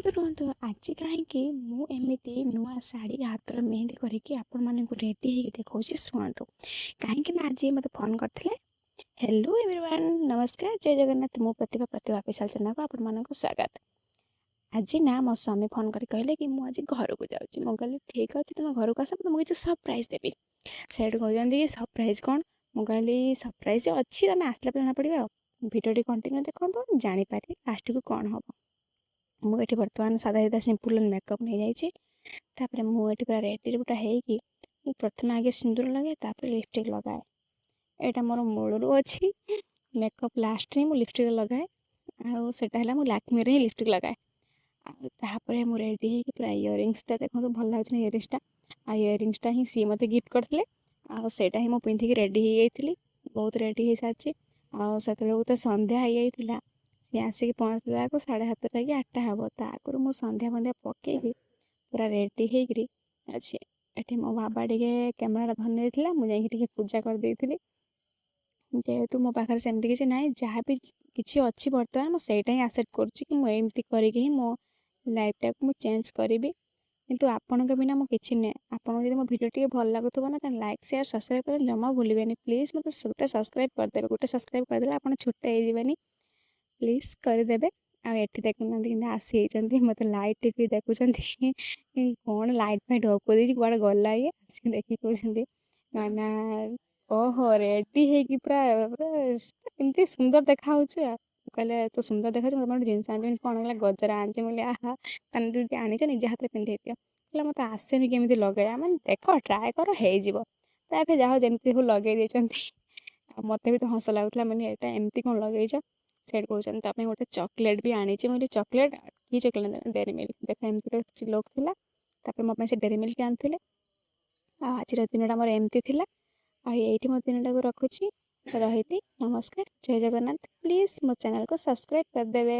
ରୁହନ୍ତୁ ରୁହନ୍ତୁ, ଆଜି କାହିଁକି ମୁଁ ଏମିତି ନୂଆ ଶାଢ଼ୀ, ହାତରେ ମେହେନ୍ଦି କରିକି ଆପଣମାନଙ୍କୁ ରେଡ଼ି ହେଇକି ଦେଖାଉଛି, ଶୁଣନ୍ତୁ। କାହିଁକି ନା ଆଜି ମୋତେ ଫୋନ୍ କରିଥିଲେ। ହ୍ୟାଲୋ ଏଭ୍ରିୱାନ୍, ନମସ୍କାର, ଜୟ ଜଗନ୍ନାଥ। ମୁଁ ପ୍ରତିଭା, ପ୍ରତିଭା ଅଫିସିଆଲ୍ ଚ୍ୟାନେଲ୍କୁ ଆପଣମାନଙ୍କୁ ସ୍ୱାଗତ। ଆଜି ନା ମୋ ସ୍ୱାମୀ ଫୋନ୍ କରି କହିଲେ କି ମୁଁ ଆଜି ଘରକୁ ଯାଉଛି। ମୁଁ କହିଲି, ଠିକ୍ ଅଛି, ତୁମେ ଘରକୁ ଆସ, ମୁଁ ତୁମକୁ କିଛି ସରପ୍ରାଇଜ୍ ଦେବି। ସେଇଠୁ କହୁଛନ୍ତି କି ସରପ୍ରାଇଜ୍ କ'ଣ? ମୁଁ କହିଲି, ସରପ୍ରାଇଜ୍ ଅଛି, ତୁମେ ଆସିଲା ପରେ ଜଣାପଡ଼ିବ। ଆଉ ଭିଡ଼ିଓଟି କଣ୍ଟିନ୍ୟୁ ଦେଖନ୍ତୁ, ଜାଣିପାରିବେ ଲାଷ୍ଟକୁ କ'ଣ ହେବ। ମୁଁ ଏଠି ବର୍ତ୍ତମାନ ସାଧା ସିଧା ସିମ୍ପଲ୍ ମେକଅପ୍ ନେଇଯାଇଛି। ତାପରେ ମୁଁ ଏଠି ପୁରା ରେଡ଼ି ପୁରା ହେଇକି, ମୁଁ ପ୍ରଥମେ ଆଗେ ସିନ୍ଦୁର ଲଗାଏ, ତାପରେ ଲିପଷ୍ଟିକ୍ ଲଗାଏ। ଏଇଟା ମୋର ମୂଳରୁ ଅଛି। ମେକଅପ୍ ଲାଷ୍ଟରେ ମୁଁ ଲିପଷ୍ଟିକ୍ ଲଗାଏ, ଆଉ ସେଇଟା ହେଲା ମୁଁ ଲାକ୍ମିରେ ହିଁ ଲିପଷ୍ଟିକ୍ ଲଗାଏ। ଆଉ ତାପରେ ମୁଁ ରେଡ଼ି ହେଇକି ପୁରା ଇୟରିଙ୍ଗସଟା ଦେଖନ୍ତୁ, ଭଲ ଲାଗୁଛି ନା ଇୟରିଙ୍ଗସଟା? ଆଉ ଇୟରିଙ୍ଗସଟା ହିଁ ସିଏ ମୋତେ ଗିଫ୍ଟ କରିଥିଲେ, ଆଉ ସେଇଟା ହିଁ ମୁଁ ପିନ୍ଧିକି ରେଡ଼ି ହେଇଯାଇଥିଲି। ବହୁତ ରେଡ଼ି ହେଇସାରିଛି, ଆଉ ସେତେବେଳକୁ ତ ସନ୍ଧ୍ୟା ହେଇଯାଇଥିଲା। ସିଏ ଆସିକି ପହଞ୍ଚିଲା ବେଳକୁ 7:30 କି 8ଟା ହେବ। ତା ଆଗରୁ ମୁଁ ସନ୍ଧ୍ୟା ଫନ୍ଧ୍ୟା ପକେଇକି ପୁରା ରେଡ଼ି ହେଇକିରି ଅଛି। ଏଠି ମୋ ବାବା ଟିକେ କ୍ୟାମେରାଟା ଧରି ନେଇଥିଲା, ମୁଁ ଯାଇକି ଟିକେ ପୂଜା କରିଦେଇଥିଲି। ଯେହେତୁ ମୋ ପାଖରେ ସେମିତି କିଛି ନାହିଁ, ଯାହା ବି କିଛି ଅଛି ବର୍ତ୍ତମାନ ମୁଁ ସେଇଟା ହିଁ ଆକ୍ସେପ୍ଟ କରୁଛି କି ମୁଁ ଏମିତି କରିକି ହିଁ ମୋ ଲାଇଫ୍ଟାକୁ ମୁଁ ଚେଞ୍ଜ କରିବି। କିନ୍ତୁ ଆପଣଙ୍କ ବିନା ମୁଁ କିଛି ନୁହେଁ। ଆପଣଙ୍କୁ ଯଦି ମୋ ଭିଡ଼ିଓ ଟିକେ ଭଲ ଲାଗୁଥିବ ନା, ତାହେଲେ ଲାଇକ୍, ସେୟାର, ସବସ୍କ୍ରାଇବ୍ କରିବା ଜମା ଭୁଲିବେନି। ପ୍ଲିଜ୍ ମୋତେ ଗୋଟେ ସବସ୍କ୍ରାଇବ୍ କରିଦେବେ। ଗୋଟେ ସବସ୍କ୍ରାଇବ୍ କରିଦେଲେ ଆପଣ ଛୋଟ ହେଇଯିବେନି, ପ୍ଲିଜ୍ କରିଦେବେ। ଆଉ ଏଠି ଦେଖୁନାହାନ୍ତି, କିନ୍ତୁ ଆସିଯାଇଛନ୍ତି, ମୋତେ ଲାଇଟ୍ ଟିପି ଦେଖୁଛନ୍ତି, କ'ଣ ଲାଇଟ୍ ଫାଇଟ୍ ଅଫ୍ କରିଦେଇଛି, କୁଆଡ଼େ ଗଲା ଇଏ। ଆସିକି ଦେଖିକି କହୁଛନ୍ତି ନା ନା, ଓହୋ, ରେଡ଼ି ହେଇକି ପୁରା ପୁରା ଏମିତି ସୁନ୍ଦର ଦେଖାହେଉଛି। ଆଉ କହିଲେ, ତୁ ସୁନ୍ଦର ଦେଖାଯାଉଛି, ମୁଁ ଗୋଟେ ଜିନିଷ ଆଣିଛି। କ'ଣ? କହିଲା, ଗଜରା ଆଣିଛି। ମୁଁ କହିଲି, ଆହା, ତାହେଲେ ଯଦି ଆଣିଛ ନିଜ ହାତରେ ପିନ୍ଧେଇ ଦିଅ। କହିଲା, ମୋତେ ଆସେନି, କେମିତି ଲଗେଇବା? ମାନେ ଦେଖ, ଟ୍ରାଏ କର, ହେଇଯିବ। ତାପରେ ଯାହା ହଉ ଯେମିତି ହଉ ଲଗେଇ ଦେଇଛନ୍ତି। ଆଉ ମୋତେ ବି ତ ହସ ଲାଗୁଥିଲା, ମାନେ ଏଇଟା ଏମିତି କ'ଣ ଲଗେଇଛ? ସେଇଠି କହୁଛନ୍ତି, ତା ପାଇଁ ଗୋଟେ ଚକୋଲେଟ୍ ବି ଆଣିଛି। ମୁଁ କହିଲି, ଚକୋଲେଟ୍? କି ଚକୋଲେଟ୍? ଡେରି ମିଲ୍କ। ଦେଖ, ଏମିତି କିଛି ଲୋକ ଥିଲା। ତାପରେ ମୋ ପାଇଁ ସେ ଡେରି ମିଲ୍କ ଆଣିଥିଲେ। ଆଉ ଆଜିର ଦିନଟା ମୋର ଏମିତି ଥିଲା। ଆଉ ଏଇଠି ମୋ ଦିନଟାକୁ ରଖୁଛି, ରହିଲି, ନମସ୍କାର, ଜୟ ଜଗନ୍ନାଥ। ପ୍ଲିଜ୍ ମୋ ଚ୍ୟାନେଲକୁ ସବସ୍କ୍ରାଇବ୍ କରିଦେବେ।